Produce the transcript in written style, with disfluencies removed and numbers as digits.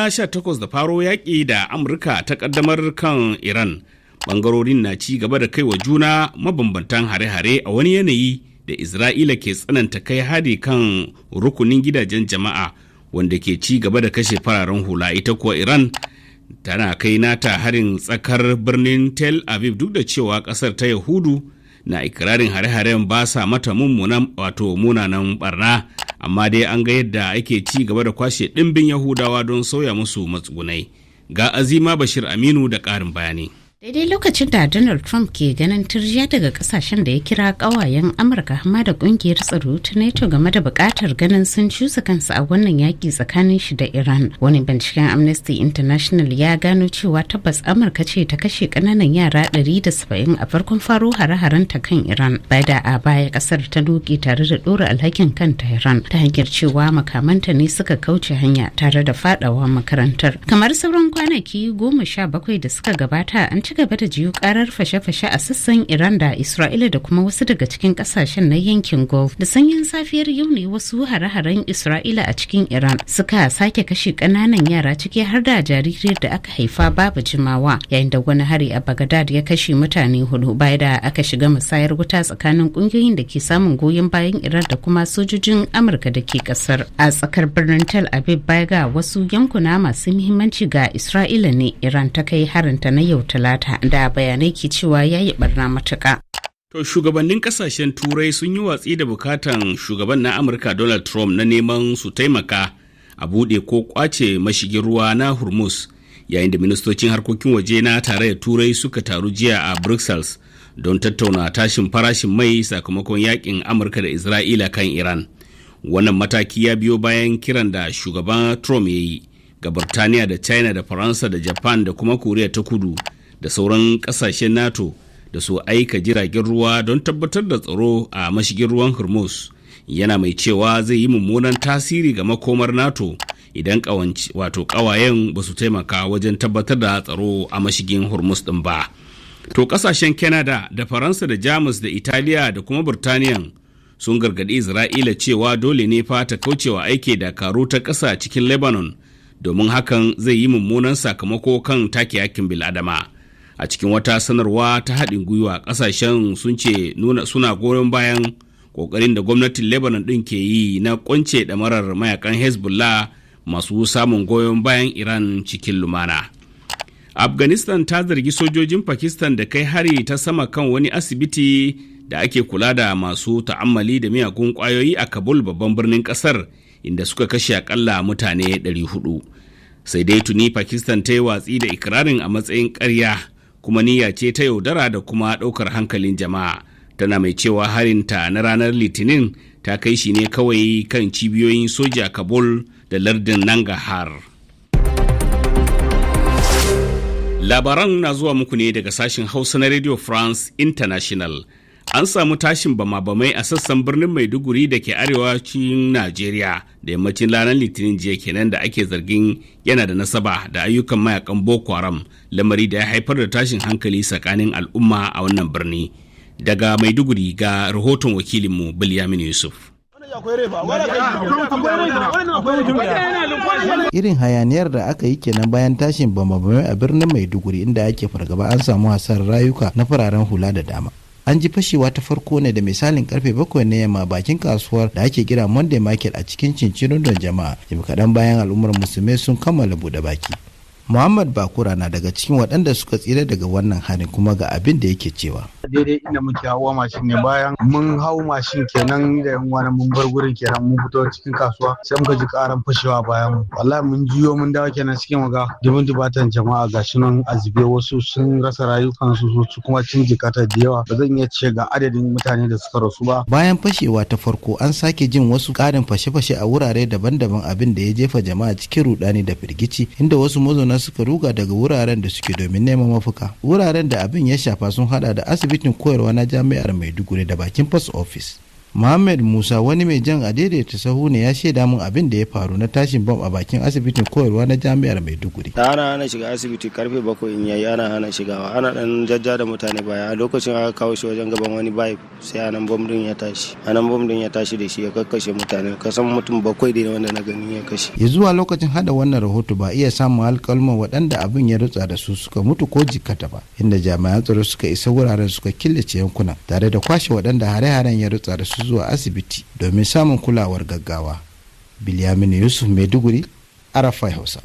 Kwana 18 da faro yaƙi da Amurka ta ƙaddamar kan Iran, ɓangarorin na ci gaba da kai wa juna mabambantan hare-hare a wani yanayi da Isra'ila ke tsananta kai hari kan rukunin gidajen jama'a wanda ke ci gaba da kashe fararen hula. Ita kuwa Iran tana kai nata harin tsakar birnin Tel Aviv, duk da cewa kasar ta Yahudu na ikirarin hare-haren ba sa mata mummunan, wato munanan barna, amma dai an ga yadda ake ci gaba da kwashe ɗimbin Yahudawa don sauya musu matsugunai. Ga Azima Bashir Aminu da ƙarin bayani. Daidai lokacin da Donald Trump ke ganin turjiya daga kasashen da ya kira kawayen Amurka hamma da kungiyar tsaro ta NATO game da bukatar ganin sun cusa kansu a wannan yaki tsakanin shi da Iran, wani binciken Amnesty International ya gano cewa tabbas Amurka ce ta kashe kananan yara 170 a farkon faro hare-haren ta kan Iran, bai da a baya kasar ta doke tare da dora alhakin kan Tehran ta hanyar cewa makamanta ne suka kauce hanya tare da fadawa makarantar. Kamar sauran kwanaki 17 da suka gabata, an ci gaba da jiyo karar fashe-fashe a sassan Iran da Isra'ila da kuma wasu daga cikin kasashen na yankin Gulf. Da sanyin safiyar yau ne wasu hare-haren Isra'ila a cikin Iran suka sake kashe kananan yara, ciki har da jaririyar da aka haifa babu jimawa, yayin da wani hari a Baghdad ya kashe mutane hudu baya da aka shiga musayar wuta tsakanin kungiyoyin da ke samun goyon bayan Iran da kuma sojojin Amurka da ke kasar. A tsakar birnin Tel Aviv, baya ga wasu yankuna masu muhimmanci ga Isra'ila, ne Iran ta kai harinta na yau Talata da bayanai ke cewa ya yi barna matuka. To, shugabannin kasashen Turai sun yi watsi da bukatan shugaban na Amurka Donald Trump na neman su taimaka a buɗe ko kwace mashigin ruwa na Hormuz, yayin da ministocin harkokin waje na Tarayyar Turai suka taru jiya a Brussels don tattauna tashin farashin mai sakamakon yakin Amurka da Isra'ila kan Iran. Wannan mataki ya biyo bayan kiran da shugaban Trump ya yi ga Burtaniya da China da Faransa da Japan da kuma Koriya ta Kudu da sauran kasashen NATO da su aika jiragen ruwa don tabbatar da tsaro a mashigin ruwan Hormuz, yana mai cewa zai yi mummunan tasiri ga makomar NATO idan wato kawayen ba su taimaka wajen tabbatar da tsaro a mashigin Hormuz din ba. To, kasashen Canada da Faransa da Jamus da Italiya da kuma Burtaniya sun gargaɗi Isra'ila cewa dole ne fa ta kaucewa aiki dakaru ta ƙasa cikin Lebanon, domin hakan zai yi mummunan sakamako kan take hakkin bil'adama. A cikin wata sanarwa ta haɗin gwiwa, ƙasashen sun ce nuna suna goyon bayan ƙoƙarin da gwamnatin Lebanon ɗin ke yi na ƙwance ɗamarar mayakan Hezbollah masu samun goyon bayan Iran cikin lumana. Afghanistan ta zargi sojojin Pakistan da kai hari ta sama kan wani asibiti da ake kula da masu ta'ammali da miyagun kwayoyi a Kabul, babban birnin kasar, inda suka kashe akalla mutane 400. Sai dai tuni Pakistan ta yi watsi da ikirarin a matsayin karya kuma niyya ce ta yaudara da kuma ɗaukar hankalin jama'a, tana mai cewa harinta na ranar Litinin ta kai shi ne kawai kan cibiyoyin soja Kabul da lardin Nangahar. Labaran na zuwa muku ne daga sashen Hausa na Radio France International. An samu tashin bama-bamai a sassan birnin Maiduguri da ke arewacin Najeriya da yammacin ranar Litinin, jiya kenan, da ake zargin yana da nasaba da ayyukan mayakan Boko Haram, lamari da ya haifar da tashin hankali tsakanin al'umma a wannan birni. Daga Maiduguri ga rahoton wakilinmu Bilyamin Yusuf. Irin hayaniyar da aka yi kenan bayan tashin bama-bamai a birnin Maiduguri, inda ake fargaba an samu hasarar rayuka na fararen hula da dama. An ji fashewa ta farko ne da misalin karfe 7 na yamma bakin kasuwar da ake kira Monday Market a cikin cincirin jama'a, jim kaɗan bayan al'ummar Musulmai sun kammala buɗe baki. Muhammad Bakura na daga cikin waɗanda suka tsira daga wannan harin, kuma ga abin da yake cewa. Daidai inda muke hawa mashin ne, bayan mun hau mashin kenan da yan wani mun bar gurin kenan, mun fito cikin kasuwa, sai muka ji karan fashewa bayan mu. Wallahi mun juyo mun dawo kenan cikin muga dubun dubatan jama'a gashi nan a zube, wasu sun rasa rayukansu, su kuma cin jikata da yawa. Ba zan iya ce ga adadin mutane da suka rasu ba. Bayan fashewa ta farko, an sake jin wasu ƙarin fashe-fashe a wurare daban-daban, abin da ya jefa jama'a cikin rudani da firgici, inda wasu mazauna suka ruga daga wuraren da suke domin neman mafuka. Wuraren da abin ya shafa sun hada da asibitin koyarwa na Jami'ar Maiduguri da bakin post office. Muhammad Musa, wani mai jan a daidaita sahu ne, ya shaida mun abin da ya faru na tashin bom a bakin asibitin koyarwa na Jami'ar Maiduguri. Da ana hana shiga asibiti karfe 7 in yayi, ana hana shigawa, ana dan jajja da mutane baya. A lokacin aka kawo shi wajen gaban wani bai, sai anan bom din ya tashi. Anan bom din ya tashi da shi ya kakkashe mutane. Kasan mutum bakwai da wanda na gani ya kashe. Ya zuwa lokacin hada wannan rahoto, ba iya samun alkalman waɗanda abin ya rutsa da su suka mutu ko jikkata ba, inda jami'an tsaro suka isa wuraren suka killace yankunan tare da kwashe waɗanda hare-haren ya rutsa da su zuwa asibiti domin samun kulawar gaggawa. Bilyaminu Yusuf, Maiduguri, RFI Hausa.